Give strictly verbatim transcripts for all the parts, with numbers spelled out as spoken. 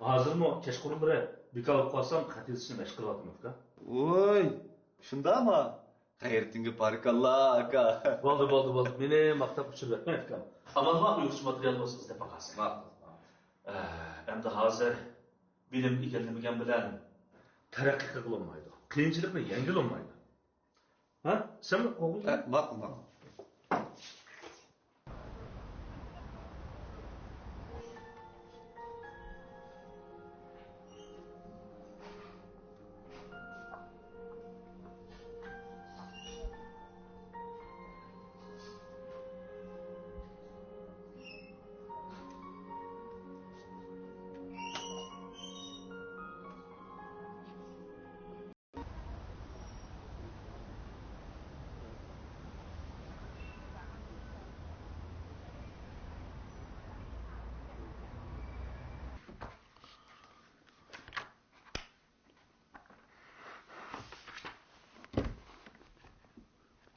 ھازىرمۇ كەچقۇرۇنلىرى بىكار بولۇپ قالسام، خەت يېزىشنى مەشىق قىلىۋاتىمەن، ئۇكا. ۋوي، شۇنداقمۇ؟ غەيرىتىڭگە بارىكاللا، ئاكا. بولدى، بولدى، بولدى. مېنى ماختاپ ئۇچۇرۇۋەتمەڭ، ئۇكام. ئامال بار، ئۇيغۇرچە ماتېرىيال بولسا ئىزدەپ باقارسىز. ماقۇل، ماقۇل. ئە، ئەمدى ھازىر بىلىم ئىگىلىمىگەن بىلەن تەرەققىي قىلغىلى بولمايدۇ. قىيىنچىلىقنى يەڭگىلى بولمايدۇ. ھە؟ سەن قوغۇن. ئە، ماقۇل، ماقۇل.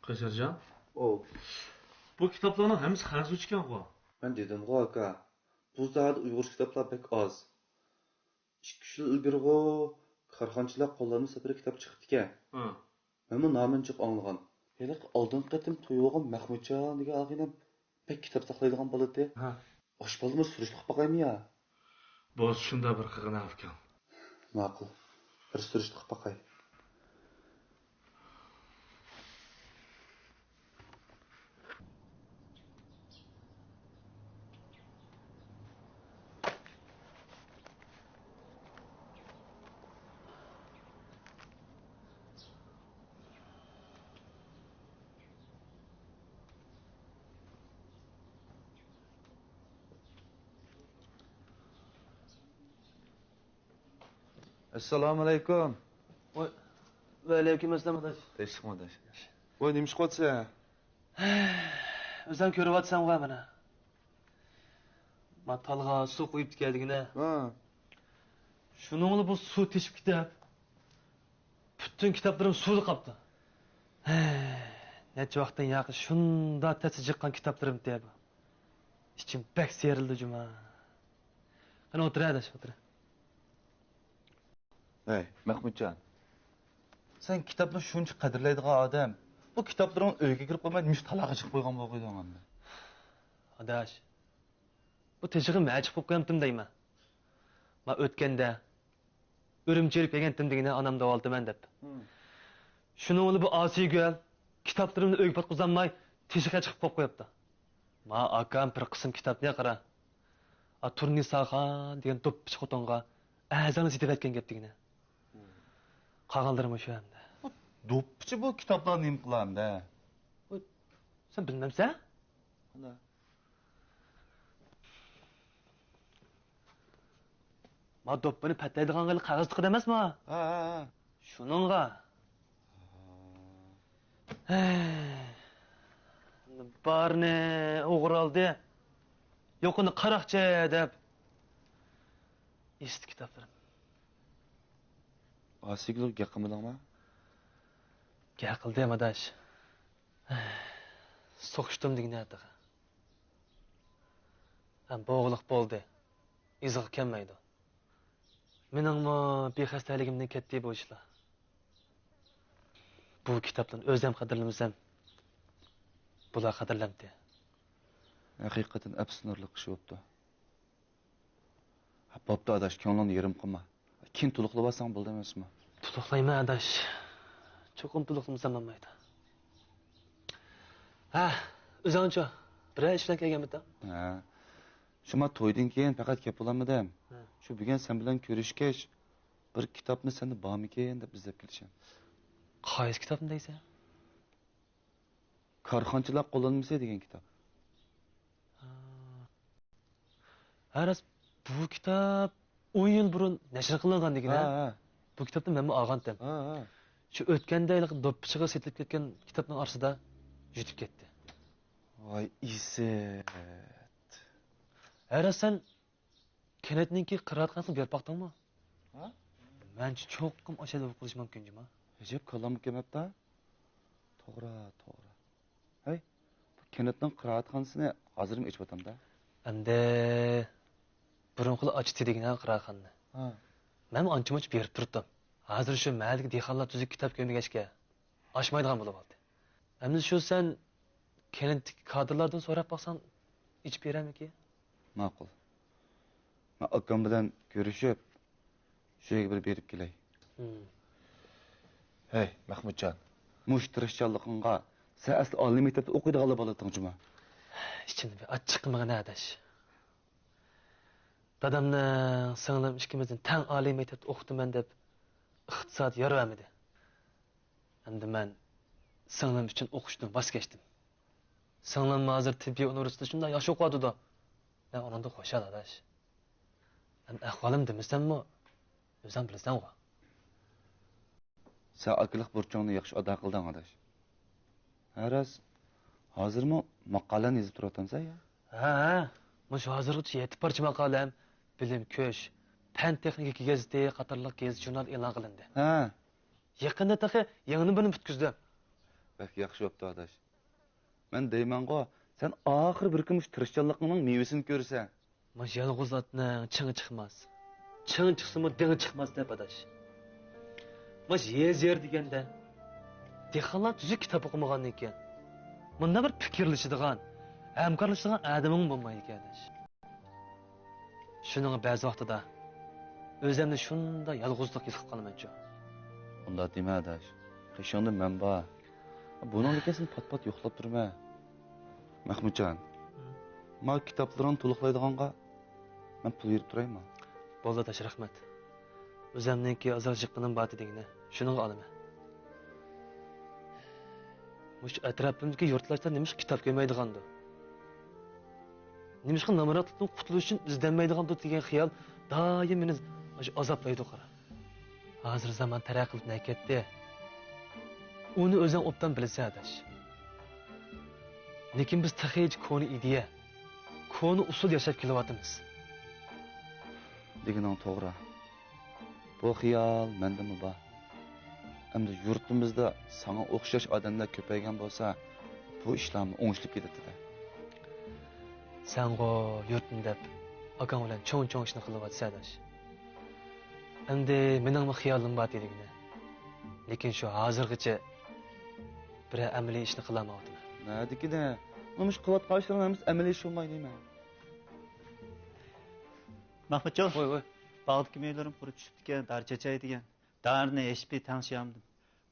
قەيسەرجان. ئوۋ. بۇ كىتابلارنىڭ ھەممىسى خەنزۇچە ئىكەنغۇ؟ مەن دېدىمغۇ، ئاكا. بۇ ساھەدە ئۇيغۇرچە كىتابلار بەك ئاز. ئىككى، ئۈچ يىل ئىلگىرىغۇ كارخانىچىلار قوللانما سەپىرى كىتاب چىقىپتىكەن. ھە. مەنمۇ نامىنى جىق ئاڭلىغان. ھېلىقى ئالدىنقى قېتىم تويۇۋالغان مەخمۇتجان دېگەن ئاغىنەم بەك كىتاب ساقلايدىغان بالا ئىدى. ھە. ئاشۇ بالىنىمۇ سۈرۈشتە قىلىپ باقايمۇ يا؟ بولسا شۇنداق بىر قىلغىنا ئۇكام. ماقۇل. بىر سۈرۈشتە قىلىپ باقاي. ئەسسالامۇئەلەيكۇم. ۋەئەلەيكۇم ئەسسالام، ئاداش. تىنچلىقمۇ، ئاداش؟ ۋاي، نېمە ئىش قىلىۋاتىسەن؟ ئۆزۈڭ كۆرۈۋاتىسەنغۇ مانا. ما تالغا سۇ قۇيۇپتىكەن دېگىنە. ھە. شۇنىڭلا بۇ سۇ تېشىپ كېتىپ، پۈتۈن كىتابلىرىم سۇدا قاپتۇ. ھەي، نەچچە ۋاقىتتىن ياقى شۇنداق تەستە جىققان كىتابلىرىم دەپ. ئىچىم بەك سىيرىلدى جۇما. قېنى ئولتۇر، ئاداش، ئولتۇر. ھەي، مەخمۇتجان. سەن كىتابنى شۇنچە قەدىرلەيدىغان ئادەم، بۇ كىتابلىرىڭ ئۆيگە كىرىپ قويماي، نېمىشقا تالاغا چىقىپ قويغان بولغىيدىڭ ئەمدى؟ ئاداش، بۇ تېشىغا مەن چىقىپ قويۇپتىم دەيمەن. ما ئۆتكەندە ئۈرۈمچىگە كەلگەنتىم دېگىنە ئانام داۋالىتىمەن دەپ. ھىم. شۇنىڭ بىلەن بۇ ئاسىيگۈل كىتابلىرىمنى ئۆيگە پاتقۇزالماي تېشىغا چىقىپ قويۇپ قويۇپتۇ. ما ئاكام بىر قىسىم كىتابنى قارا. ئا، تۇرنىساخان دېگەن دوپپىچى خوتۇنغا ئەرزانلا سېتىۋەتكەن گەپ دېگىنە. ھىم. قالغانلىرى مۇشۇ ئەمدى. بۇ دوپپىچى بۇ كىتابلارنى نېمە قىلامدە؟ ۋوي، سەن بىلمەمسەن؟ قانداق؟ ما دوپپىنى پەتلەيدىغان قەغەز تۇقىدۇ ئەمەسمۇ؟ ھە، ھە، ھە. شۇنىڭغا. ھەي. بارنى ئوغرى ئالدى. يوقىنى قاراقچى دەپ. ئېسىتتى كىتابلىرىم. ئاسىيگۈلگە گەپ قىلمىدىڭما؟ گەپ قىلدىم، ئاداش. سوقۇشتۇم دېگىنە تېخى. ھەم بوغۇلۇق بولدى. ئىزىغا كەلمەيدۇ. مېنىڭمۇ بىخەستەلىكىمدىن كەتتى بۇ ئىشلار. بۇ كىتابلارنى ئۆزۈم قەدىرلىمىسەم، بۇلار قەدىرلەمتى. ھەقىقەتەن ئەپسۇسلىنارلىق ئىش بوپتۇ. بوپتۇ ئاداش، كۆڭلۈڭنى يېرىم قىلما. كېيىن تولۇقلىۋالساڭ بولدى ئەمەسمۇ؟ تولۇقلايمەن ئاداش. چوقۇم تولۇقلىمىسام بولمايدۇ. ھە، ئۆزۈڭچۇ؟ بىرەر ئىش بىلەن كەلگەنمىدىڭ؟ ھە. شۇما تويدىن كېيىن پەقەت كەپ بولالمىدىم. ھە. شۇ بۈگۈن سەن بىلەن كۆرۈشكەچ، بىر كىتابنى سەندە بارمىكىن دەپ ئىزدەپ كېلىشىم. قايسى كىتابنى دەيسەن؟ كارخانىچىلار قوللانمىسى دېگەن كىتاب. ھە. ھە، راست، بۇ كىتاب ئون يىل بۇرۇن نەشر قىلىنغان دېگىنە. ھە، ھە. بۇ كىتابنى مەنمۇ ئالغانتىم. ھە، ھە. شۇ ئۆتكەندە ھېلىقى دوپپىچىغا سېتىلىپ كەتكەن كىتابنىڭ ئارىسىدا يۈتۈپ كەتتى. ۋاي، ئىسىت. ھە، راست، سەن كەنتنىڭكى قىرائەتخانىسىنى بېرىپ باقتىڭمۇ؟ ھە؟ مەنچە چوقۇم ئاشۇ يەردە بولۇپ قېلىشى مۇمكىن جۇما. ئەجەب كاللامغا كەلمەپتۇ. توغرا، توغرا. ھەي، بۇ كەنتنىڭ قىرائەتخانىسىنى ھازىرمۇ ئېچىۋاتامدا. ئەمدى بۇرۇنقىلا ئاچتى دېگىنە قىراخانىنى. ھە. مەنمۇ ئانچە-مۇنچە بېرىپ تۇردۇم. ھازىر شۇ مەھەللىدىكى دېھقانلار تۈزۈك كىتاب كۆرمىگەچكە، ئاچمايدىغان بولۇۋالدى. ئەمدى شۇ سەن كەنتتىكى كادىرلاردىن سوراپ باقساڭ، ئېچىپ بېرەرمىكىن؟ ماقۇل. مەن ئاكام بىلەن كۆرۈشۈپ، شۇ يەرگە بىر بېرىپ كېلەي. ھىم. ھەي، مەخمۇتجان، مۇشۇ تىرىشچانلىقىڭغا سەن ئەسلى ئالىي مەكتەپتە ئوقۇيدىغانلا بالىتىڭ جۇما. ئىچىمدىن بىر ئاچچىق قىلمىغىن ئاداش. دادامنىڭ سىڭلىم ئىككىمىزنى تەڭ ئالىي مەكتەپتە ئوقۇتىمەن دەپ ئىقتىسادى يار بەرمىدى. ئەمدى مەن سىڭلىم ئۈچۈن ئوقۇشتىن ۋاز كەچتىم. سىڭلىم ھازىر تېببىي ئۇنىۋېرسىتېتتا شۇنداق ياخشى ئوقۇۋاتىدۇ. مەن ئۇنىڭدىن خۇشال ئاداش. مەن ئەھۋالىمنى دېمىسەممۇ، ئۆزۈڭ بىلىسەنغۇ. سەن ئاكىلىق بۇرچۇڭنى ياخشى ئادا قىلدىڭ ئاداش. ھە راست، ھازىرمۇ ماقالەنى يېزىپ تۇرۇۋاتامسەن يا؟ ھە، ھە، مۇشۇ ھازىرغىچە يەتتە پارچە ماقالەم بىلىم كۈچ، پەن تېخنىكا گېزىتى قاتارلىق گېزىت ژۇرنال ئېلان قىلىندى. ھە. يېقىندا تېخى يېڭىدىن بىرنى پۈتكۈزدۈم. بەك ياخشى بوپتۇ ئاداش. مەن دەيمەنغۇ، سەن ئاخىرى بىر كۈن مۇشۇ تىرىشچانلىقىڭنىڭ مېۋىسىنى كۆرىسەن. مانا يالغۇز ئاتنىڭ چېڭى چىقماس. چېڭى چىقسىمۇ دېڭى چىقماس دەپ ئاداش. مانا يېزا يەر دېگەندە دېھقانلار تۈزۈك كىتاب ئوقۇمىغاندىكىن، مۇنداق بىر پىكىرلىشىدىغان، ھەمكارلىشىدىغان ئادىمىڭمۇ بولمايدىكەن ئاداش. شۇنىڭغا بەزى ۋاقتىدا ئۆزۈمنى شۇنداق يالغۇزلۇق ھېس قىلىپ قالىمەنچۇ. ئۇنداق دېمە ئاداش. قېشىڭدا مەن بار. بۇنىڭدىن كېيىن سېنى پات-پات يوقلاپ تۇرىمەن. مەخمۇتجان، ھە؟ ما كىتابلىرىڭنى تولۇقلايدىغانغا مەن پۇل بېرىپ تۇرايمۇ؟ بولدى ئاداش، رەھمەت. ئۆزۈمنىڭكى ئازراق جىققىنىم بار دېگىنە، شۇنىڭغا ئالىمەن. مۇشۇ ئەتراپىمدىكى يۇرتداشلار نېمىشقا كىتاب كۆرمەيدىغاندۇ؟ نېمىشقا نامراتلىقتىن قۇتۇلۇش ئۈچۈن ئىزدەنمەيدىغاندۇ دېگەن خىيال دائىم مېنى ئاشۇ ئازابلايدۇ قارا. ھازىر زامان تەرەققىي قىلىپ نەگە كەتتى؟ ئۇنى ئۆزۈڭ ئوبدان بىلىسەن ئاداش. لېكىن بىز تېخىچە كونا ئىدىيە، كونا ئۇسۇل ياشاپ كېلىۋاتىمىز. دېگىنىڭ توغرا. بۇ خىيال مەندىمۇ بار. ئەمدى يۇرتىمىزدا ساڭا ئوخشاش ئادەملەر كۆپەيگەن بولسا، بۇ ئىشلارمۇ ئوڭشىلىپ كېتەتتى-دە. سەنغۇ يۇرتنى دەپ ئاكاڭ بىلەن چوڭ-چوڭ ئىشنى قىلىۋاتىسەن ئاداش. ئەمدى مېنىڭمۇ خىيالىم بار دېگىنە. لېكىن شۇ ھازىرغىچە بىرەر ئەمەلىي ئىشنى قىلالمايۋاتىمەن. نەدىكىنە؟ مۇشۇ قىلىۋاتقان ئىشلىرىڭ ھەممىسى ئەمەلىي ئىش بولمايدۇ دەيمەن. مەخمۇتجان. ۋاي، ۋاي. باغدىكى مېۋىلىرىم قۇرۇپ چۈشۈپتىكەن، دارى چاچاي دېگەن. دارىنى ھېچبىر تەڭشىيالمىدىم.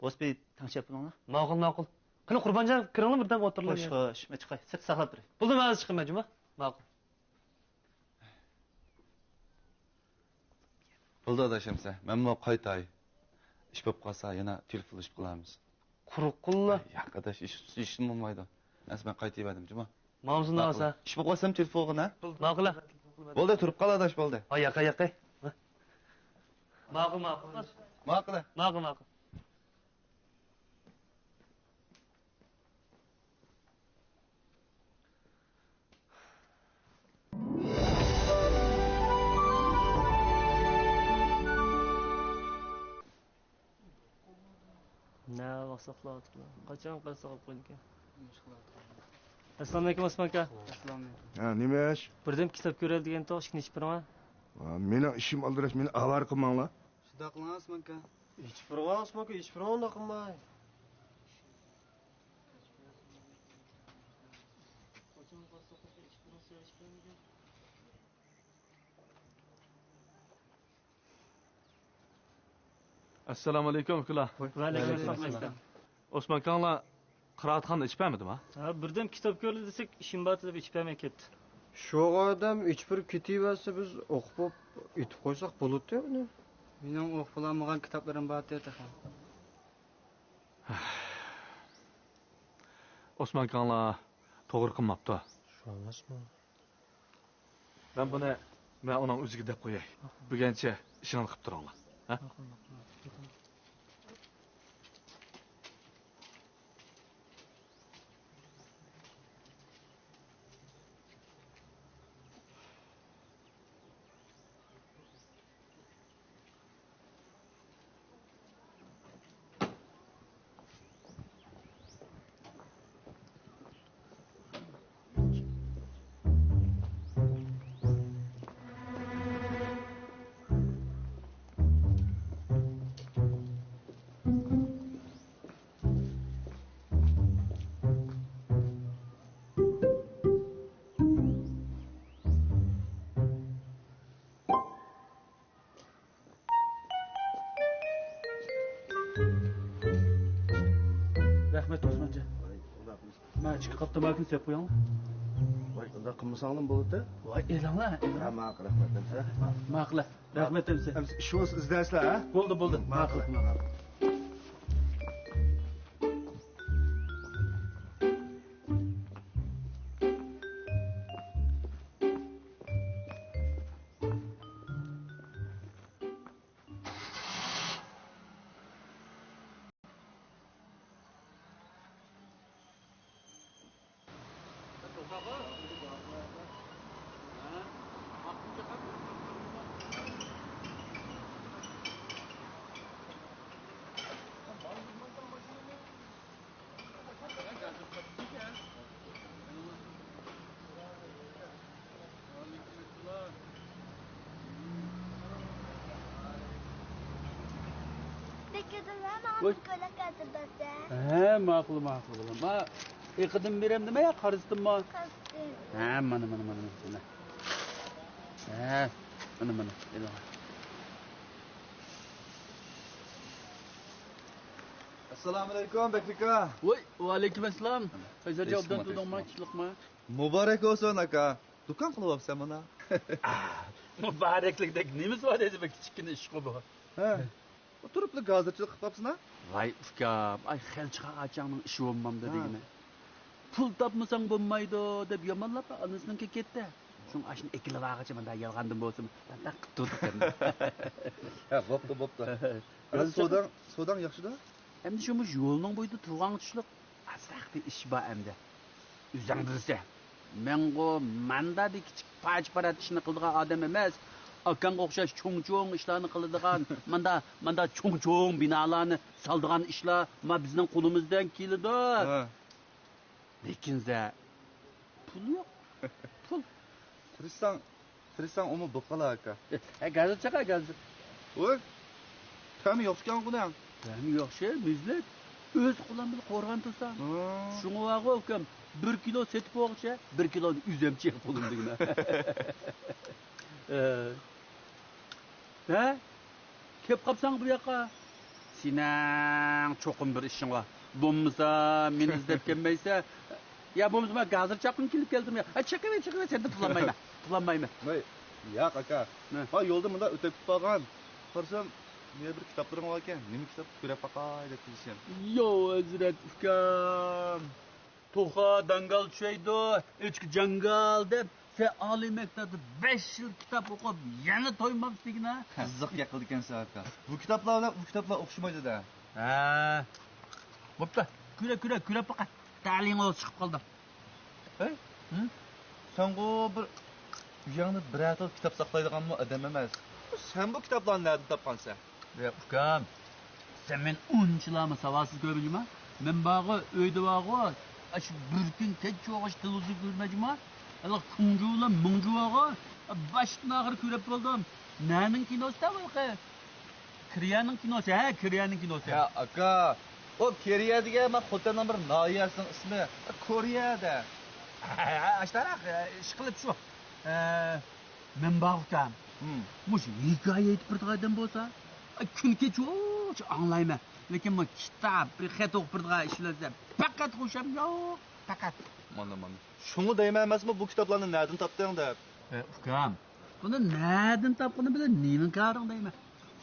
بولسا بىر تەڭشەپ بولۇڭلار. ماقۇل، ماقۇل. قېنى، قۇربانجان، كىرىڭلار بىردەم ئولتۇرۇڭلار. خوش، خوش. مەن چىقاي. سىرتتا ساقلاپ تۇراي. بولدى، مەن ھازىر چىقىمەن، جۇما. ماقۇل. بولدى ئاداش ئەمسە، مەنمۇ قايتاي. ئىش بولۇپ قالسا يەنە تېلېفونلىشىپ قالارمىز. قۇرۇق قۇللا. ياق ئاداش، ئىش، ئىشتىن بولمايدۇ. ئەمسە مەن قايتىۋەردىم جۇما. ماڭىمسىز ماقۇل. ئىش بولۇپ قالسام تېلېفون قىلغىن ھە. ماقۇل. بولدى، تۇرۇپ قال ئاداش، بولدى. ھە، ياقاي، ياقاي. ماقۇل، ماقۇل. ماقۇل. ماقۇل، ماقۇل. نە ۋاقىت ساقلاۋاتىدۇ. قاچان قايسى ساقلاپ قويىدىكەن؟ ئەسسالامۇئەلەيكۇم، ئوسمان ئاكا. ئەسسالامۇئەلەيكۇم. ھە، نېمە ئىش؟ بىردەم كىتاب كۆرەيلى دېگەنتۇق، ئىشىكنى ئېچىپ بېرىڭە. ھە، مېنىڭ ئىشىم ئالدىراش، مېنى ئاۋارە قىلماڭلار. شۇنداق قىلىڭ، ئوسمان ئاكا. ئېچىپ بېرىڭە، ئوسمان ئاكا، ئېچىپ بېرىڭە، ئۇنداق قىلماي. ئەسسالامۇئەلەيكۇم ئۇكىلار. ۋەئەلەيكۇم ئەسسالام. ئوسمان ئاكاڭلار قىرائەتخانىدا ئېچىپ بەرمىدىما؟ ھە، بىردەم كىتاب كۆرىلى دېسەك، ئىشىم بار دەپ ئېچىپ بەرمەي كەتتى. شۇ ئادەم ئېچىپ بېرىپ كېتىۋەرسە، بىز ئوقۇپ بولۇپ ئېتىپ قويساق بولىدۇ ئۇنى. مېنىڭ ئوقۇپ بولالمىغان كىتابلىرىم بار تېخى. ئوسمان ئاكاڭلار توغرا قىلماپتۇ. شۇ ئەمەسمۇ؟ مەن بۇنى، مەن ئۇنىڭ ئۆزىگە دەپ قوياي. بۈگۈنچە ئىشىڭلار قىلىپ تۇرۇڭلار. ھە؟ ئىككى قاپ تاماكىنى سېلىپ قويۇڭلار. ۋاي، ئۇنداق قىلمىساڭلارمۇ بولىدۇ. ۋاي، ئېلىڭلار، ئەمىسە. ھە، ماقۇل، رەھمەت، ئەمىسە. ماقۇل، رەھمەت، ئەمىسە. ئەمىسە ئىش بولسا ئىزدەرسىلەر، ھە؟ بولدى، بولدى. ماقۇل، ماقۇل. بەكرىدىنلا ماڭا بىر كۆيلەك ئەكىرىپ بەرسە. ھە، ماقۇل، ماقۇل، بالام. ما، ئېقىدىن بېرەمدىمۇ يا قارىسىدىنمۇ؟ قارىسىدىن. ھە، مانا، مانا، مانا، مانا. ھە، مانا، مانا، ئېلىڭ. ئەسسالامۇئەلەيكۇم، بەكرى ئاكا. ۋاي، ۋەئەلەيكۇم ئەسسالام. قەيسەر جان، ئوبدان تۇردۇڭما، تىنچلىقما؟ مۇبارەك بولسۇن، ئاكا. دۇكان قىلىۋاپسەن مانا. ئا، مۇبارەكلىكتەك نېمىسى بار دەيدۇ، بىر كىچىككىنە ئىشقۇ بۇ. ھە. ئولتۇرۇپلا گازىرچىلىق قىلىپ قاپسىنا؟ ۋاي ئۇكام، ئاي خەلچىقا ئاچاڭنىڭ ئىشى بولمامدۇ دېگىنە. پۇل تاپمىساڭ بولمايدۇ دەپ يامانلاپ ئانىسىنىڭكىگە كەتتى. شۇڭا ئاشۇنى ئەكېلىۋالغۇچە مۇنداق يالغاندىن بولسىمۇ، مۇنداق قىلىپ تۇردۇق ئەمدى. ھە، بوپتۇ، بوپتۇ. سوداڭ، سوداڭ ياخشىدۇ؟ ئەمدى شۇ مۇشۇ يولنىڭ بويىدا تۇرغانغا چۈشلۈك ئازراق بىر ئىش بار ئەمدى. ئۆزۈڭ بىلىسەن، مەنغۇ ماندا بىر كىچىك پاچ-پارات ئىشنى قىلىدىغان ئادەم ئەمەس. ئاكاڭغا ئوخشاش چوڭ-چوڭ ئىشلارنى قىلىدىغان، ماندا، ماندا چوڭ-چوڭ بىنالارنى سالىدىغان ئىشلار ما بىزنىڭ قولىمىزدىن كېلىدۇ. ھە. لېكىن زە، پۇل يوق. پۇل. تىرىشساڭ، تىرىشساڭ ئۇمۇ بوپقالا ئاكا. ھە، گازىر چاقا، گازىر. ۋوي، تەمى يوق ئىكەن بۇنىڭ. تەمى يوق شۇ، مۈزلەت. ئۆز قولۇم بىلەن قورغان تۇرسام. ھا. شۇڭا بارغۇ ئۇكام، بىر كىلو سېتىپ بولغۇچە، بىر كىلونى ئۆزۈم چېقىپ بولدۇم دېگىنە. ئە. ھە؟ كەپ قاپساڭ بۇ ياققا. سېنىڭ چوقۇم بىر ئىشىڭ بار. بولمىسا مېنى ئىزدەپ كەلمەيسەن. يا بولمىسا مەن گازىر چاققىنى كېلىپ كەلدىم يا. ھە، چېقىۋەر، چېقىۋەر، سەندىن پۇل ئالمايمەن. پۇل ئالمايمەن. ۋاي، ياق ئاكا. نە؟ ھا، يولدا مۇنداق ئۆتۈپ كېتىپ قالغان. قارىسام، نېمە بىر كىتابلىرىڭ باركەن. نېمە كىتاب، كۆرۈپ باقاي دەپ كېلىشىم. يو، ھەزرەت ئۇكام. توخۇ داڭگال چۈشەيدۇ، ئۆچكە جاڭگال دەپ، سەن ئالىي مەكتەپتە بەش يىل كىتاب ئوقۇپ، يەنە تويمامسىز دېگىنە. قىزىق گەپ قىلىدىكەنسەن ئاكا. بۇ كىتابلار بىلەن ئۇ كىتابلار ئوخشىمايدۇ-دە. ھە. بوپتۇ. كۆرە، كۆرە، كۆرە باقا. تەلىيىڭ ئوۋ چىقىپ قالدى. ھەي، ھە؟ سەنغۇ بىر ئۆيۈڭدە بىرەر تال كىتاب ساقلايدىغانمۇ ئادەم ئەمەس. سەن بۇ كىتابلارنى نەدىن تاپقانسەن؟ ياق ئۇكام، سەن مېنى ئۇنچىلامۇ ساۋاتسىز كۆرمە جۇما. مەن بارغۇ، ئۆيدە بارغۇ، ئاشۇ بىر كۈن كەچ چوغۇچە تېلېۋىزور كۆرمە جۇما. ھېلىقى كۇڭجۇ بىلەن مىڭجۇ بارغۇ، باشتىن ئاخىر كۆرۈپ بولدۇم. نەنىڭ كىنوسى تاۋۇلقى؟ كورېيەنىڭ كىنوسى، ھە، كورېيەنىڭ كىنوسى. ھە، ئاكا، ئۇ كورېيە دېگەن مانا خوتەننىڭ بىر ناھىيەسىنىڭ ئىسمى. كورېيەدە. ھە، ھە، ئاشتاراق، ئىشقىلىپ شۇ. ئە، مەن بار ئۇكام. ھىم. مۇشۇ ھېكايە ئېيتىپ بېرىدىغان ئادەم بولسا، كۈن كېچىگىچە ئاڭلايمەن. لېكىن مۇ كىتاب، بىر خەت ئوقۇپ بېرىدىغان ئىش بىلەن پەقەت خۇشام يوق، پەقەت. مانا، مانا. شۇڭا دەيمەن ئەمەسمۇ بۇ كىتابلارنى نەدىن تاپتىڭ دەپ. ئە، ئۇكام، بۇنى نەدىن تاپقىنى بىلەن نېمە كارىڭ دەيمەن.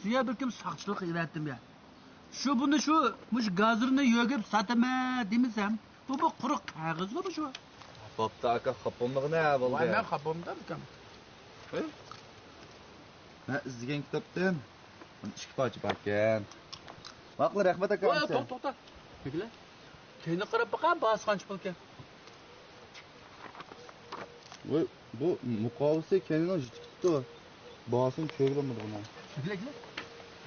شۇ يەر بىر كىم ساقچىلىق قىلىۋەتتىم يا. شۇ بۇنى شۇ، مۇشۇ گازىرنى يۆگەپ ساتىمەن دېمىسەم، بۇ، بۇ قۇرۇق قەغەزغۇ بۇ شۇ. بوپتۇ ئاكا، خاپا بولمىغىنە بولدى. ۋاي، مەن خاپا بولمىدىم ئۇكام. ھە؟ مەن ئىزدىگەن كىتابتىن بۇنى ئىككى پارچە باركەن. ماقۇل، رەھمەت ئاكا. ۋاي، توختا، توختا. بېكىلە. كەينىگە قاراپ باقا، باھاسى قانچە پۇلكەن؟ ۋاي، بۇ مۇقاۋىسى كەينىنىڭ يىتىپ كېتىپتۇ. باھاسىنى كۆرگىلى بولمىدى بۇنىڭ. بېكىلە، بېكىلە.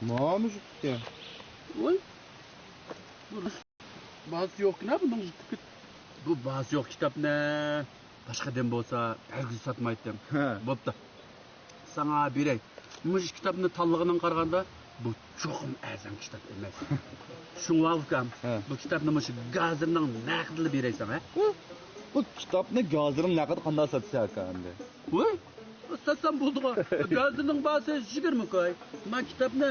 مانا مۇشۇ ئىكەن. ۋاي. بۇ باھاسى يوقكىنا بۇنىڭ يىتىپ كېتىپ. بۇ باھاسى يوق كىتابنى باشقا ئادەم بولسا ھەرگىز ساتمايتتىم. ھە. بوپتۇ. ساڭا بېرەي. مۇشۇ كىتابنى تاللىغىنىڭغا قارىغاندا، بۇ چوقۇم ئەرزان كىتاب ئەمەس. شۇڭا ئۇكام، ھە، بۇ كىتابنى مۇشۇ گازىرنىڭ نەقىدىلا بېرەي ساڭا، ھە؟ بۇ كىتابنى گازىرنىڭ نەقىدى قانداق ساتىسەن ئاكا ئەمدى؟ ۋوي، ساتسام بولدىغۇ. گازىرنىڭ باھاسى يىگىرمە كوي. مەن كىتابنى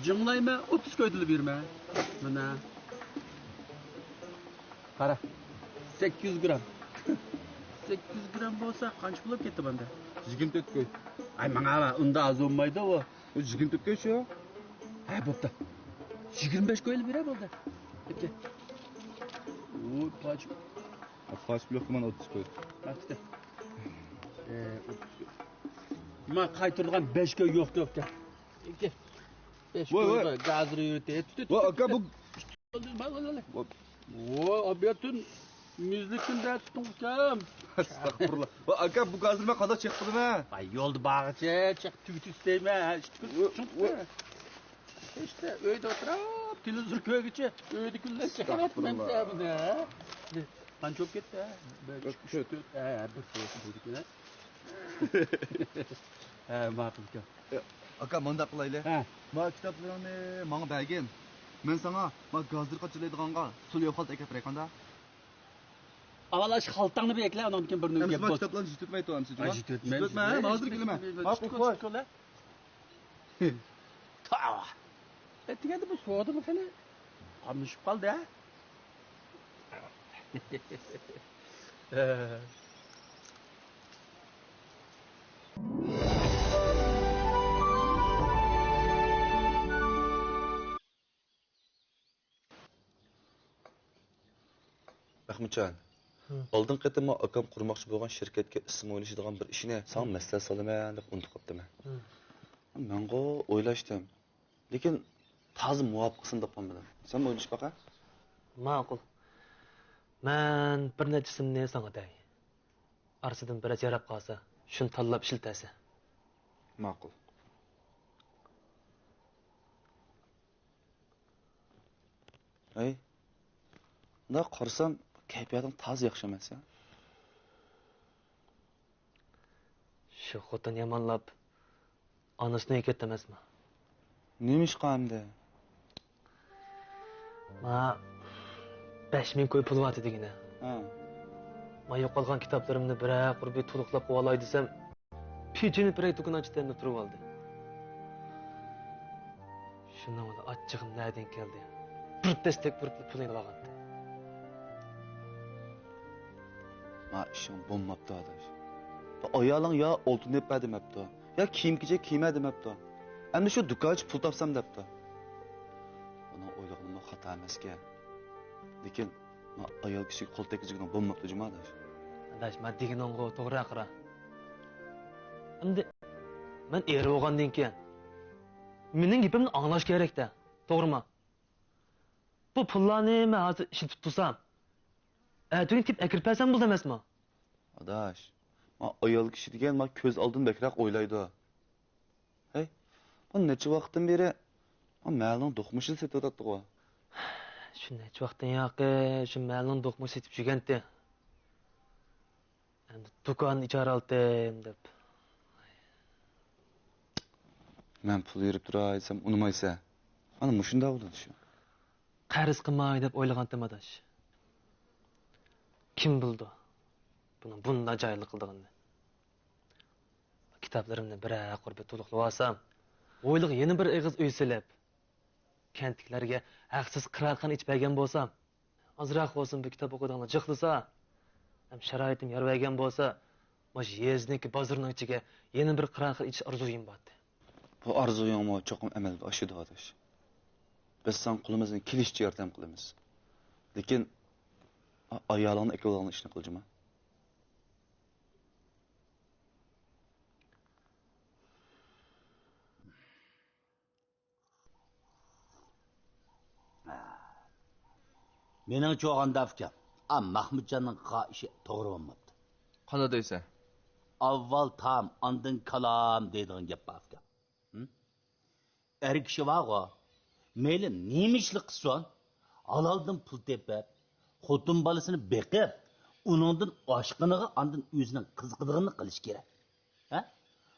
جىڭلايمەن، ئوتتۇز كويدىلا بېرىمەن. مانا. قارا. سەككىز يۈز گرام. سەككىز يۈز گرام بولسا قانچە بولۇپ كەتتى بۇندا؟ يىگىرمە تۆت كوي. ئاي، ماڭا ئۇنداق ئاز بولمايدۇ ئۇ. ئۇ يىگىرمە تۆت كوي شۇ. ھە، بوپتۇ. يىگىرمە بەش كويلا بېرە بولدى. كەتكەن. ئۇ پاچ. پاچ بىلوكتا مانا ئوتتۇز كوي. ھە، كېتە. ئە، ئوتتۇز كوي. ما قايتۇرىدىغان بەش كوي يوق، يوق، يوق. بەش ۋاي، ۋاي. كويغا گازىر يۈرتە. ۋاي، ئاكا، بۇ ۋاي، ئاپىياتتىن مۈزلۈكتىن دە تۇتۇڭ ئۇكام. ئەستەغپۇرۇللا. ۋاي، ئاكا، بۇ گازىر مەن قانداق چېق قىلىمەن؟ ۋاي، يولدا بارغىچە چېق تۈگىتىپ ئىستەيمەن. ۋاي، ۋاي. ئىشتە ئۆيدە ئولتۇرۇپ تېلېۋىزور كۆرگۈچە ئۆيدىكىلەر چېقىۋەتمەمسە بۇنى، ھە؟ قانچە بولۇپ كەتتى، ھە؟ بىر، ئىككى، ئۈچ، تۆت، ھە، بىر، ھە، ماقۇل ئۇكام. ئاكا، مۇنداق قىلايلى. ھە. ما كىتابلىرىڭنى ماڭا بەرگىن. مەن ساڭا ما گازىر قاچىلايدىغانغا سۇلياۋ خالتا ئەكەپ بېرەي قاندا؟ ئاۋۋال ئاشۇ خالتاڭنى بىر ئەكلە، ئاندىن كېيىن بىر نۆۋەت ئەمىسە ما بولسۇن. كىتابلارنى يېتىتمەيتتىم ئەمىسە، ھە، جۇما؟ يېتىتمەيمىز. يېتىتمەيمىز. ھازىر كېلىمەن. ماقۇل، خوش. تاۋا. ئەتىگەندە بۇ سودىمۇ خېلى قاملىشىپ قالدى، ھە؟ مەخمۇتجان، ھە. ئالدىنقى قېتىم ئاكام قۇرماقچى بولغان شىركەتكە ئىسىم ئويلىشىدىغان بىر ئىشنى ساڭا ھە. مەسلىھەت سالىمەن دەپ ئۇنتۇپ قاپتىمەن. ھە. مەنغۇ ئويلاشتىم. لېكىن تازا مۇۋاپىق ئىسىمنى تاپالمىدىم. سەن ئويلىشىپ باقە. ماقۇل. مەن بىر نەچچە ئىسىمنى ساڭا دەي. ئارىسىدىن بىرەرسى ياراپ قالسا، شۇنى تاللاپ ئىشلىتەرسەن. ماقۇل. ھەي، مۇنداق قارىسام، كەيپىياتىڭ تازا ياخشى ئەمەس يا. شۇ خوتۇن يامانلاپ، ئانىسىنى ئۆيگە كەتتى ئەمەسمۇ؟ نېمە ئىشقا ئەمدى؟ ما بەش مىڭ كوي پۇل بارتى دېگىنە. ھە. ما يوقالغان كىتابلىرىمنى بىرەر قۇر بىر تولۇقلاپ قويالاي دېسەم، پېچىنى بىرەر دۇكان ئاچتى دەپ تۇرۇۋالدى. شۇنىڭ بىلەن ئاچچىقىم نەدىن كەلدى؟ بىر دەستەك بۇرۇپلا پۇلنى ئېلىۋالغانتى. ما ئىشىڭ بولماپتۇ، ئاداش. ئايالىڭ يا ئالتۇن ئېلىپ بەر دېمەپتۇ، يا كىيىم-كېچەك كىيمە دېمەپتۇ. ئەمدى شۇ دۇكان ئېچىپ پۇل تاپسام دەپتۇ. ئۇنىڭ ئويلىغىنىمۇ خاتا ئەمەسكەن. لېكىن، ما ئايال كىشىگە قول تەگكۈزگىنىڭ بولماپتۇ جۇما ئاداش. ئاداش، ما دېگىنىڭغۇ توغرا قارا. ئەمدى مەن ئېرى بولغاندىن كېيىن مېنىڭ گېپىمنى ئاڭلاش كېرەك-دە، توغرىمۇ؟ بۇ پۇللارنى مەن ھازىر ئىشلىتىپ تۇرسام، ئەتىگۈن تېپىپ ئەكىرىپ بەرسەم بولىدۇ ئەمەسمۇ؟ ئاداش، ما ئايال كىشى دېگەن ما كۆز ئالدىدىن بەكرەك ئويلايدۇ. ھەي، بۇ نەچچە ۋاقىتتىن بېرى ما مەھەللىنىڭ دوقمۇشىنى سېتىۋاتاتتىغۇ. شۇ نەچچە ۋاقىتتىن ياقى شۇ مەھەللىنىڭ دوقمۇشى سېتىپ يۈرگەنتى. ئەمدى دۇكان ئىجارە ئالتىم دەپ. مەن پۇل بېرىپ تۇراي دېسەم ئۇنىمايسەن. مانا مۇشۇنداق بولىدۇ شۇ. قەرز قىلماي دەپ ئويلىغانتىم ئاداش. كىم بىلىدۇ بۇنىڭ بۇنداق جاھىللىق قىلىدىغىنىنى. كىتابلىرىمنى بىرەر قۇر بىر تولۇقلىۋالسام، ھويلىغا يەنە بىر ئېغىز ئۆي سېلىپ، كەنتتىكىلەرگە ھەقسىز قىرائەتخانا ئېچىپ بەرگەن بولسام، ئازراق بولسىمۇ بۇ كىتاب ئوقۇيدىغانلار جىقلىسا، ھەم شارائىتىم يار بەرگەن بولسا، مۇشۇ يېزىنىڭكى بازىرىنىڭ ئىچىگە يەنە بىر قىرائەتخانا ئېچىش ئارزۇيۇم بارتى. بۇ ئارزۇيۇڭمۇ چوقۇم ئەمەلگە ئاشىدۇ، ئاداش. بىز ساڭا قولىمىزدىن كېلىشىچە ياردەم قىلىمىز. لېكىن، ئا-، ئايالىڭنى ئەكېلىدىغان ئىشنى قىل جۇما. مېنىڭچە ئالغاندا ئۇكام، ئا مەخمۇتجاننىڭ قىلغان ئىشى توغرا بولماپتۇ. قانداق دەيسەن؟ ئاۋۋال تام، ئاندىن كالام دەيدىغان گەپ بار ئۇكام. ھە؟ ئەر كىشى بارغۇ، مەيلى نېمە ئىشلا قىلسۇن، ھالالدىن پۇل تېپىپ، خوتۇن بالىسىنى بېقىپ، ئۇنىڭدىن ئاشقىنىغا ئاندىن ئۆزىنىڭ قىزىقىدىغىنىنى قىلىشى كېرەك. ھە؟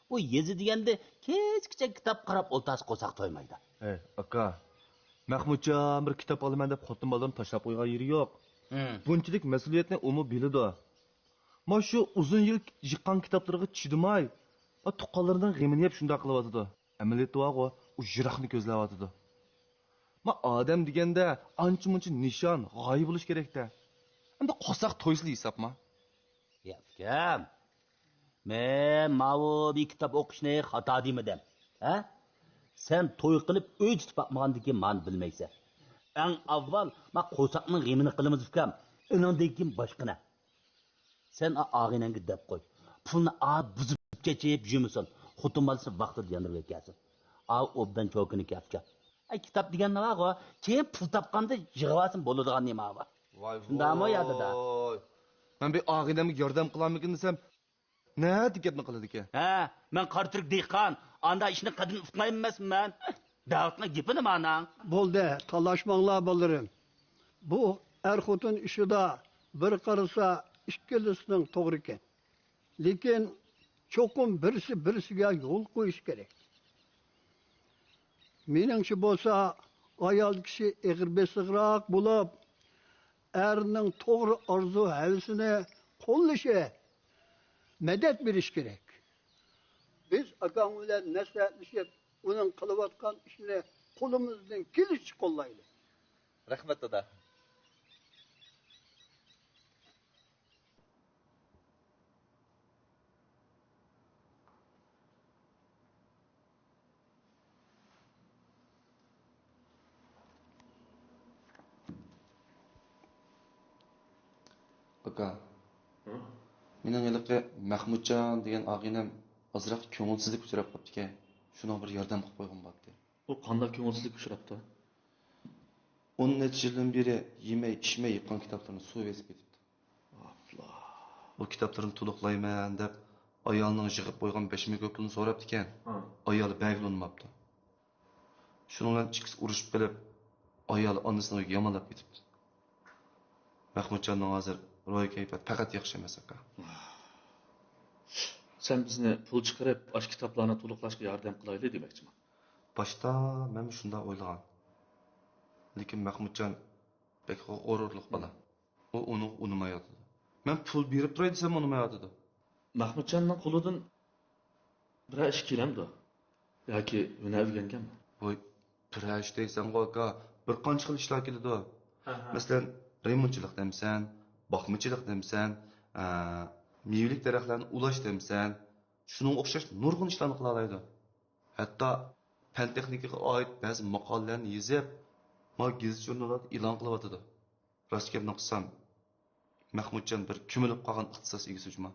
ئۇ يېزا دېگەندە كەچكىچە كىتاب قاراپ ئولتۇرسا قورساق تويمايدۇ. ھەي، ئاكا، مەخمۇتجان بىر كىتاب ئالىمەن دەپ خوتۇن بالىلىرىنى تاشلاپ قويغان يېرى يوق. ھىم. بۇنچىلىك مەسئۇلىيەتنى ئۇمۇ بىلىدۇ. ما شۇ ئۇزۇن يىل يىغقان كىتابلىرىغا چىدىماي، ما تۇغقانلىرىنىڭ غېمىنى يەپ شۇنداق قىلىۋاتىدۇ. ئەمەلىيەتتە بارغۇ، ئۇ يىراقنى كۆزلەۋاتىدۇ. ما ئادەم دېگەندە ئانچە-مۇنچە نىشان، غايە بولۇش كېرەك-دە. ئەمدى قورساق تويسىلا ھېسابما؟ يا ئۇكام، مەن ماۋۇ بىر كىتاب ئوقۇشنى خاتا دېمىدىم. ھە؟ سەن توي قىلىپ ئۆي تۇتۇپ باقمىغاندىن كېيىن مانا بىلمەيسەن. ئەڭ ئاۋۋال ما قورساقنىڭ غېمىنى قىلىمىز ئۇكام. ئۇنىڭدىن كېيىن باشقىنى. سەن ئا-، ئاغىنەڭگە دەپ قوي. پۇلنى ئا بۇزۇپ چېچىپ يۈرمىسۇن. خوتۇن بالىسى ۋاقتىدا ياندۇرۇپ كەلسۇن. ئا ئوبدان چوكىنى كەپكە. ئەي، كىتاب دېگەن نېمە بۇ؟ كېيىن پۇل تاپقاندا يىغىۋالسىن بولىدىغان نېمە بۇ؟ ۋاي شۇنداقمۇ يا دادا؟ ۋاي. مەن بىر ئاغىنەمگە ياردەم قىلالمىكىن دېسەم، نەدە گەپنى قىلىدىكەن؟ ھە، مەن قارا تۈرك دېھقان، ئاندا ئىشنىڭ قەدرىنى ئۇقمايمەنمۇ مەن؟ دەۋاتقان گېپىنى ماناڭ. بولدى، تالاشماڭلار بالىلىرىم. بۇ ئەر-خوتۇن ئىشىدا بىر قارىسا ئىككىلىسىنىڭ توغرىكەن. لېكىن چوقۇم بىرسى بىرسىگە يول قويۇش كېرەك. مېنىڭچە بولسا، ئايال كىشى ئېغىر بېسىقراق بولۇپ، ئەرنىڭ توغرا ئارزۇ-ھەۋىسىنى قوللىشى، مەدەت بېرىشى كېرەك. بىز ئاكاڭ بىلەن مەسلىھەتلىشىپ، ئۇنىڭ قىلىۋاتقان ئىشىنى قولىمىزدىن كېلىشىچە قوللايلى. رەھمەت، دادا. ئاكا، ھە؟ مېنىڭ ھېلىقى مەخمۇتجان دېگەن ئاغىنەم ئازراق كۆڭۈلسىزلىككە ئۇچراپ قاپتىكەن. شۇنىڭغا بىر ياردەم قىلىپ قويغۇم بارتتى. ئۇ قانداق كۆڭۈلسىزلىككە ئۇچراپتۇ؟ ئون نەچچە يىلدىن بېرى يېمەي، ئىچمەي يىغقان كىتابلىرىنى سۇ بېسىپ كېتىپتۇ. ئاپلا. بۇ كىتابلىرىنى تولۇقلايمەن دەپ، ئايالىنىڭ يىغىپ قويغان بەش مىڭ كوپىلىنى سوراپتىكەن. ھە. ئايالى بەرگىلى ئۇنىماپتۇ. شۇنىڭ بىلەن ئىككىسى ئۇرۇشۇپ قېلىپ، ئايالى ئانىسىنىڭ ئۆيىگە يامانلاپ كېتىپتۇ. مەخمۇتجاننىڭ ھازىر روھىي كەيپىياتى پەقەت ياخشى ئەمەس، ئاكا. سەن بىزنى پۇل چىقىرىپ، ئاشۇ كىتابلارنى تولۇقلاشقا ياردەم قىلايلى دېمەكچىما؟ باشتا مەنمۇ شۇنداق ئويلىغان. لېكىن مەخمۇتجان بەك غۇرۇرلۇق بالا. ئۇ ئۇنىڭغا ئۇنىمايۋاتىدۇ. مەن پۇل بېرىپ تۇراي دېسەم ئۇنىمايۋاتىدۇ. مەخمۇتجاننىڭ قولىدىن بىرەر ئىش كېلەمدۇ؟ ياكى ھۈنەر ئۆگەنگەنمۇ؟ ۋوي، بىرەر ئىش دەيسەنغۇ ئاكا، بىر قانچە خىل ئىشلار كېلىدۇ. ھە، ھە. مەسىلەن، رېمونتچىلىق دەمسەن، باقمىچىلىق دەمسەن، ئە، مېۋىلىك دەرەخلەرنى ئۇلاش دەمسەن، شۇنىڭغا ئوخشاش نۇرغۇن ئىشلارنى قىلالايدۇ. ھەتتا پەن تېخنىكىغا ئائىت بەزى ماقالىلەرنى يېزىپ، ما گېزىت-ژۇرناللاردا ئېلان قىلىۋاتىدۇ. راست گەپنى قىلسام، مەخمۇتجان بىر كۆمۈلۈپ قالغان ئىختىساس ئىگىسى جۇما.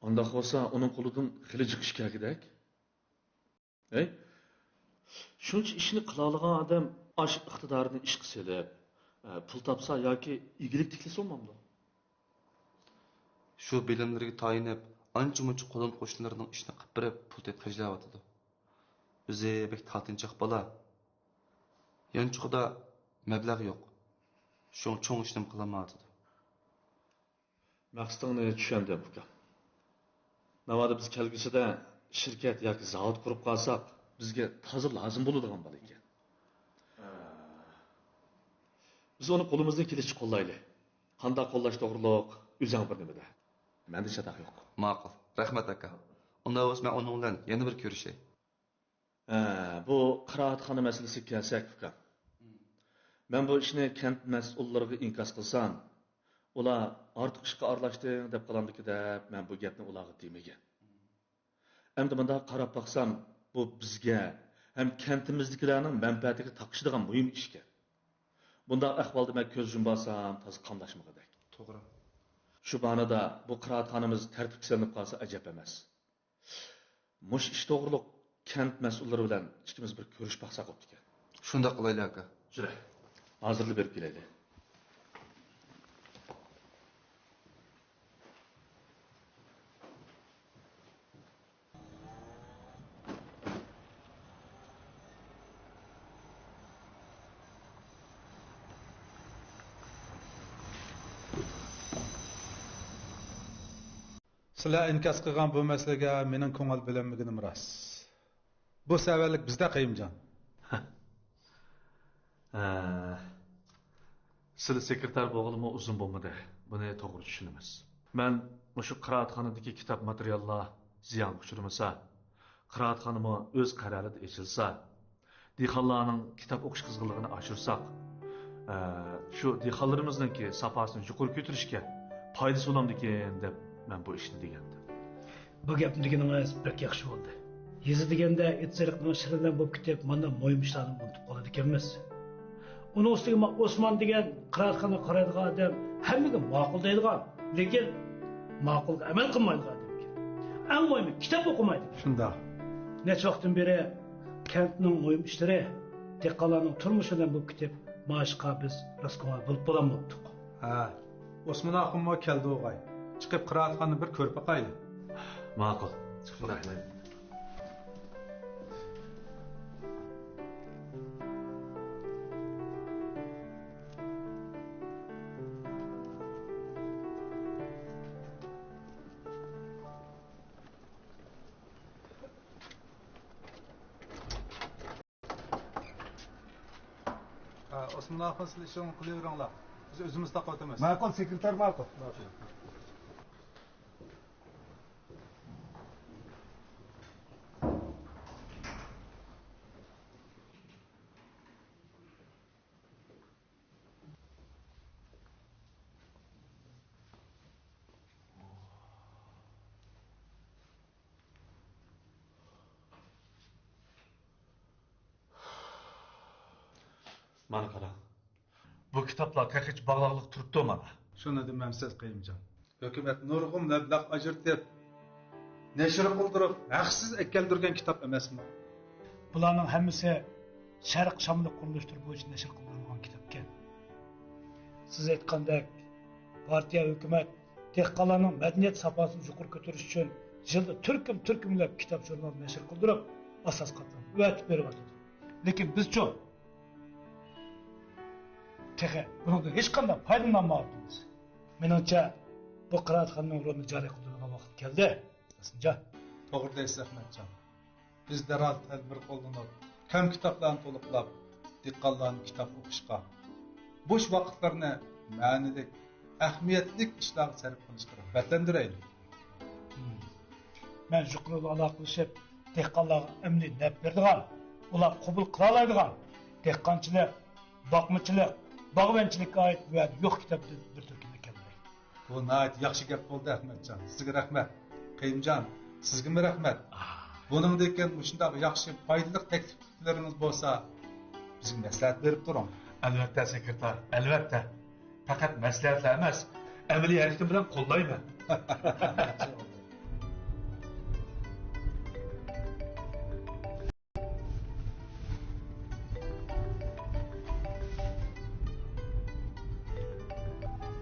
ئانداق بولسا، ئۇنىڭ قولىدىن خېلى جىق ئىش كەلگۈدەك. ھەي، شۇنچە ئىشنى قىلالىغان ئادەم ئاشۇ ئىقتىدارىنى ئىشقا سېلىپ، ئە، پۇل تاپسا ياكى ئىگىلىك تىكلىسە بولمامدۇ؟ شۇ بىلىملىرىگە تايىنىپ، ئانچە-مۇنچە قولۇم-قوشنىلىرىنىڭ ئىشىنى قىلىپ بېرىپ، پۇل تېپىپ خەجلەۋاتىدۇ. ئۆزى بەك تارتىنچاق بالا. يانچۇقىدا مەبلەغ يوق. شۇڭا چوڭ ئىشنىمۇ قىلالمايۋاتىدۇ. مەقسىتىڭنى چۈشەندىم، ئۇكام. ناۋادا بىز كەلگۈسىدە شىركەت ياكى زاۋۇت قۇرۇپ قالساق، بىزگە تازا لازىم بولىدىغان بالا ئىكەن. بىز ئۇنى قولىمىزدىن كېلىشىچە قوللايلى. قانداق قوللاش توغرۇلۇق ئۆزۈڭ بىر نېمە دە. مەندە چاتاق يوق. ماقۇل. رەھمەت، ئاكا. ئۇنداق بولسا مەن ئۇنىڭ بىلەن يەنە بىر كۆرۈشەي. ھە، بۇ قىرائەتخانا مەسىلىسىگە كەلسەك، ئۇكام. مەن بۇ ئىشنى كەنت مەسئۇللىرىغا ئىنكاس قىلسام، ئۇلار ئارتۇق ئىشقا ئارىلاشتىڭ دەپ قالامدىكى دەپ، مەن بۇ گەپنى ئۇلارغا دېمىگەن. ئەمدى مۇنداق قاراپ باقسام، بۇ بىزگە ھەم كەنتىمىزدىكىلەرنىڭ مەنپەئەتىگە تاقىشىدىغان مۇھىم ئىشكەن. بۇنداق ئەھۋالدا مەن كۆز يۇمۇۋالسام، تازا قاملاشمىغۇدەك. توغرا. شۇ باھانىدا بۇ قىرائەتخانىمىز تەرتىپكە سېلىنىپ قالسا ئەجەب ئەمەس. مۇشۇ ئىش توغرۇلۇق كەنت مەسئۇللىرى بىلەن ئىككىمىز بىر كۆرۈشۈپ باقساق بوپتىكەن. شۇنداق قىلايلى، ئاكا. يۈرە. ھازىرلا بېرىپ كېلەيلى. سىلەر ئىنكاس قىلغان بۇ مەسىلىگە مېنىڭ كۆڭۈل بۆلەلمىگىنىم راست. بۇ سەۋەنلىك بىزدە، قېيۇمجان. ھە. سىلى سېكرېتار بولغىلىمۇ ئۇزۇن بولمىدى. بۇنى توغرا چۈشىنىمىز. مەن مۇشۇ قىرائەتخانىدىكى كىتاب ماتېرىياللار زىيانغا ئۇچرىمىسا، قىرائەتخانىمۇ ئۆز قەرەلىدە ئېچىلسا، دېھقانلارنىڭ كىتاب ئوقۇش قىزغىنلىقىنى ئاشۇرساق، ئە، شۇ دېھقانلىرىمىزنىڭكى ساپاسىنى يۇقىرى كۆتۈرۈشكە پايدىسى بولامدىكىن دەپ مەن بۇ ئىشنى دېگەنتىم. بۇ گەپنى دېگىنىڭىز بەك ياخشى بولدى. يېزا دېگەندە ئېتىز-ئېرىقنىڭ شىرىلىرى بولۇپ كېتىپ، مانا مۇھىم ئىشلارنى ئۇنتۇپ قالىدىكەنمىز. ئۇنىڭ ئۈستىگە ما ئوسمان دېگەن قىرائەتخانىغا قارايدىغان ئادەم ھەممىگە ماقۇل دەيدىغان، لېكىن ماقۇلغا ئەمەل قىلمايدىغان ئادەمكەن. ئەڭ مۇھىمى، كىتاب ئوقۇمايدىكەن. شۇنداق. نەچچە ۋاقىتتىن بېرى كەنتنىڭ مۇھىم ئىشلىرى دېھقانلارنىڭ تۇرمۇشى بىلەن بولۇپ كېتىپ، مائاشقا بىز راست كۆڭۈل بولۇپ بولالماپتۇق. ھە، ئوسمان ئاخۇنمۇ كەلدى ئوغاي. چىقىپ قىرائەتخانىنى بىر كۆرۈپ باقايلى. ماقۇل. شۇنداق. ھە، ئوسمان ئاخۇن، سىز ئىشىڭىزنى قىلىۋېرىڭلار. بىز ئۆزىمىز تاقىۋاتىمىز. ماقۇل، سېكرېتار، ماقۇل. ماقۇل. مانا قاراڭ، بۇ كىتابلار تېخىچە باغلاقلىق تۇرۇپتۇ مانا. شۇنى دېمەمسىز، قېيۇمجان. ھۆكۈمەت نۇرغۇن مەبلەغ ئاجرىتىپ، نەشر قىلدۇرۇپ، ھەقسىز ئەكەلدۈرگەن كىتاب ئەمەسمۇ؟ بۇلارنىڭ ھەممىسى شەرق شامىلى قۇرۇلۇشلىرى بويىچە نەشر قىلدۇرۇلغان كىتابكەن. سىز ئېيتقاندەك، پارتىيە، ھۆكۈمەت دېھقانلارنىڭ مەدەنىيەت ساپاسىنى يۇقىرى كۆتۈرۈش ئۈچۈن يىلدا تۈركۈم-تۈركۈملەپ كىتاب-ژۇرنال نەشر قىلدۇرۇپ، ئاساس قاتلامنى ئەۋەتىپ بېرىۋاتىدۇ. لېكىن بىزچۇ؟ تېخى بۇنىڭدىن ھېچقانداق پايدىلىنالمايۋاتىمىز. مېنىڭچە، بۇ قىرائەتخانىنىڭ رولىنى جارى قىلدۇرىدىغان ۋاقىت كەلدى، قاسىمجان. توغرا دەيسىز، ئەخمەتجان. بىز دەرھال تەدبىر قوللىنىپ، كەم كىتابلارنى تولۇقلاپ، دېھقانلارنى كىتاب ئوقۇشقا، بوش ۋاقىتلىرىنى مەنىلىك، ئەھمىيەتلىك ئىشلارغا سەرپ قىلىشقا رىغبەتلەندۈرەيلى. مەن يۇقىرىدا ئالاقىلىشىپ، دېھقانلارغا ئەمەلىي نەپ بېرىدىغان، ئۇلار قوبۇل قىلالايدىغان دېھقانچىلىق، باقمىچىلىق، باغۋەنچىلىككە ئائىت ۋە يوق كىتابتىن بىر تۈركۈمنى ئەكەلدى. بۇ ناھايىتى ياخشى گەپ بولدى، ئەخمەتجان. سىزگە رەھمەت. قېيۇمجان، سىزگىمۇ رەھمەت. بۇنىڭدىن كېيىن مۇشۇنداق ياخشى، پايدىلىق تەكلىپلىرىڭىز بولسا، بىزگە مەسلىھەت بېرىپ تۇرۇڭ. ئەلۋەتتە، سېكرېتار، ئەلۋەتتە. پەقەت مەسلىھەتلا ئەمەس، ئەمەلىي ھەرىكىتىم بىلەن قوللايمەن.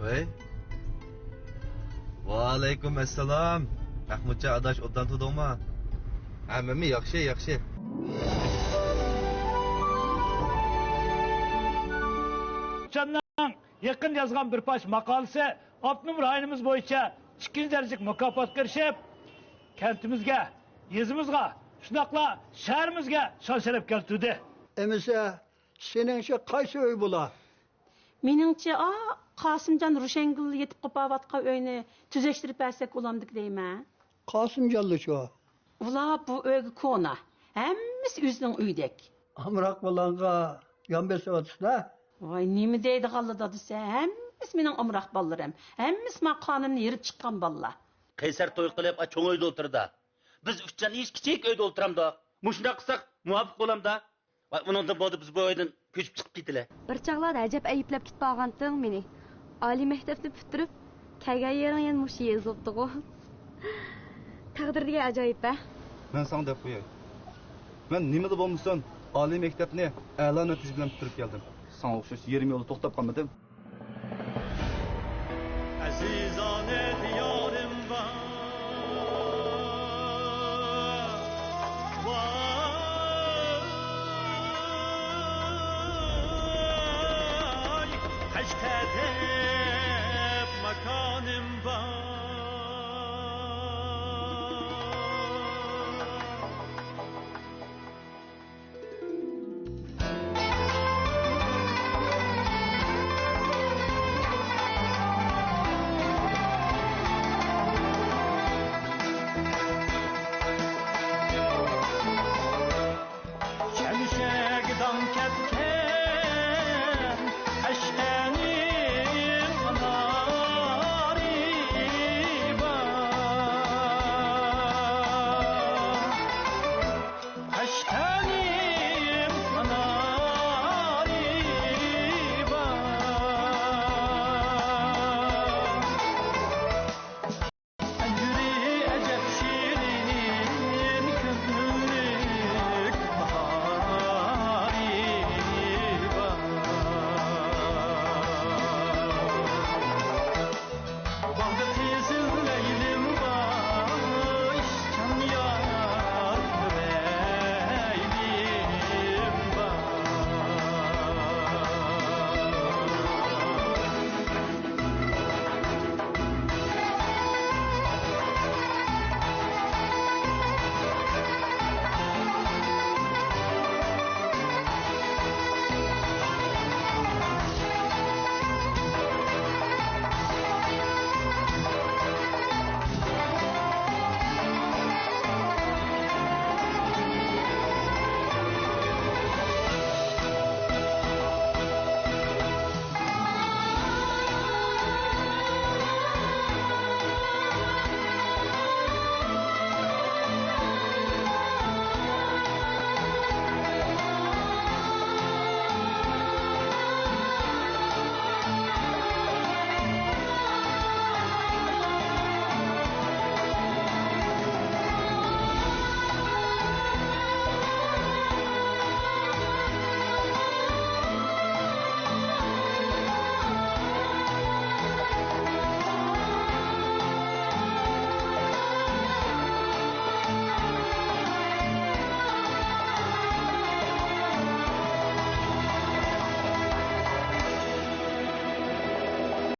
ۋەي. ۋەئەلەيكۇم ئەسسالام. مەھمۇتجان ئاداش، ئوبدان تۇردۇڭما؟ ھەممىمۇ ياخشى، ياخشى. جاننىڭ يېقىندا يازغان بىر پارچە ماقالىسى ئاپتونوم رايونىمىز بويىچە ئىككىنچى دەرىجىلىك مۇكاپاتقا ئېرىشىپ، كەنتىمىزگە، يېزىمىزغا، شۇنداقلا شەھىرىمىزگە شان-شەرەپ كەلتۈردى. ئەمىسە، سېنىڭچە قايسى ئۆي بۇلار؟ مېنىڭچە، ئا، قاسىمجان روشەنگۈل يېتىپ قوپاۋاتقان ئۆينى تۈزەشتۈرۈپ بەرسەك بولامدىكى دەيمەن. قاسىمجانلىچۇ؟ ئۇلار بۇ ئۆيگە كونا. ھەممىسى ئۆزىنىڭ ئۆيىدەك. ئامراق بالامغا يان بېسىۋاتىسىز-دە. ۋاي، نېمە دەيدىغانلا دادىسى؟ ھەممىسى مېنىڭ ئامراق بالىلىرىم. ھەممىسى مانا قانۇننى يېرىپ چىققان بالىلار. قەيسەر توي قىلىپ، ئا، چوڭ ئۆيدە ئولتۇرىدۇ. بىز ئۈچ جان ئىش كىچىك ئۆيدە ئولتۇرامدۇق. مۇشۇنداق قىلساق مۇۋاپىق بولامدا؟ ۋاي، ئۇنىڭدىن بولدى، بىز بۇ ئۆيدىن كۆچۈپ چىقىپ كېتىلى. بىر چاغلاردا ئەجەب ئەيىبلەپ كېتىپ قالغانتىڭ مېنى. ئالىي مەكتەپنى پۈتتۈرۈپ، كەلگەن يېرىڭ يەنە مۇشۇ يېزا بوپتىغۇ. تەقدىر دېگەن ئاجايىپ-ھە. مەن ساڭا دەپ قوياي. مەن نېمىلا بولمىسۇن، ئالىي مەكتەپنى ئەلا نەتىجە بىلەن پۈتتۈرۈپ كەلدىم. ساڭا ئوخشاش يېرىم يولدا توختاپ قالمىدىم. ئەزىزانە دىيارىم بار. ۋاي، قەشقەردەك